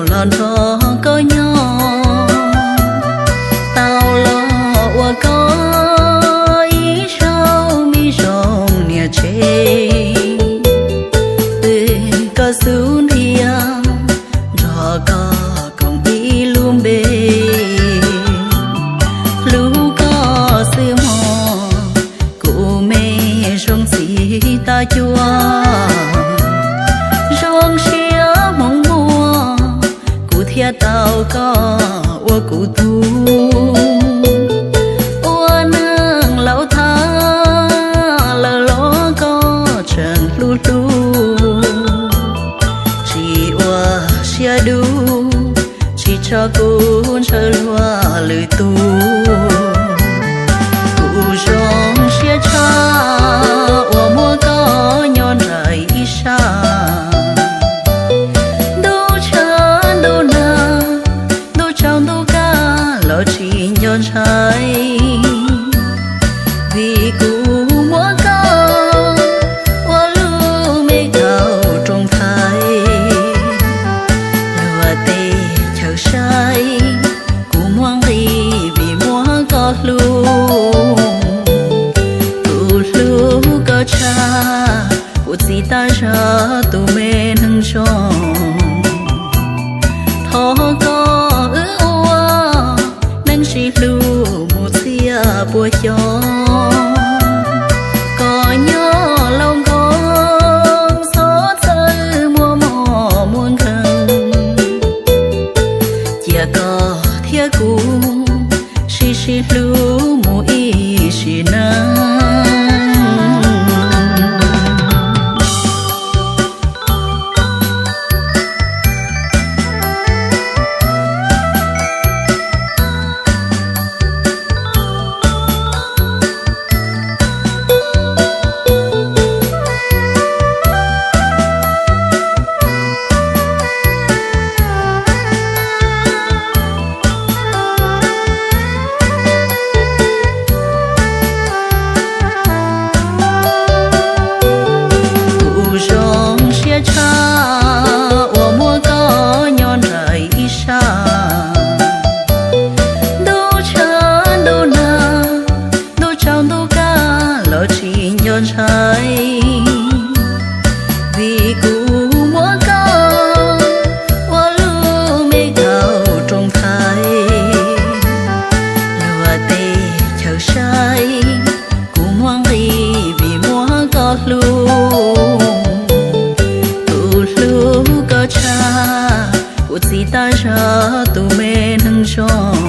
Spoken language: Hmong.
los nrog koj nyob, tau los ua koj ib zaug me zoo niam tsev. Twb koj xub ntiag nrog koj koom ib lub npe, hlub koj xwb mog kuv me zoo txiv tag cuag. Zoo siab hmoov muaj kuv thiaj tau koj ua kuv tug. Ua neej laus thab lawm los koj tseem hlub hlub, tsis ua siab dub, tsis tso kuv ntshaw luag lwm tus. Kuv zoo siab tshaj uas muaj koj nyob nraim ib sab. Ntuj tshav ntuj nag, ntuj tsaus ntuj kaj los tsis nco ntshai, vim kuv muab koj ua lub me kaus roos thaiv. Luag tej chaw saib kuv muaj nqis vim muab koj hlub. Kuv hlub koj tshaj kuv txiv tag zog tus me neeg zoo. Thov koj wb ua neej sib hlub mus txhiab pua xyoo. Koj nyob laus nkoos txhob txawj muaj mob muaj nkeeg, cia koj thiab kuv sib sib hlub mus ib sim neej. Kuv zoo siab tshaj uas muab koj nyob nraim ib sab. Ntuj tshav ntuj nag, ntuj tsaus ntuj kaj los tsis nco ntshai, vim kuv muab koj ua lub me kaus roos thaiv. Luag tej chaw saib kuv muaj nqis vim muab koj hlub. Kuv hlub koj tshaj kuv txiv tag zog tus me neeg zoo.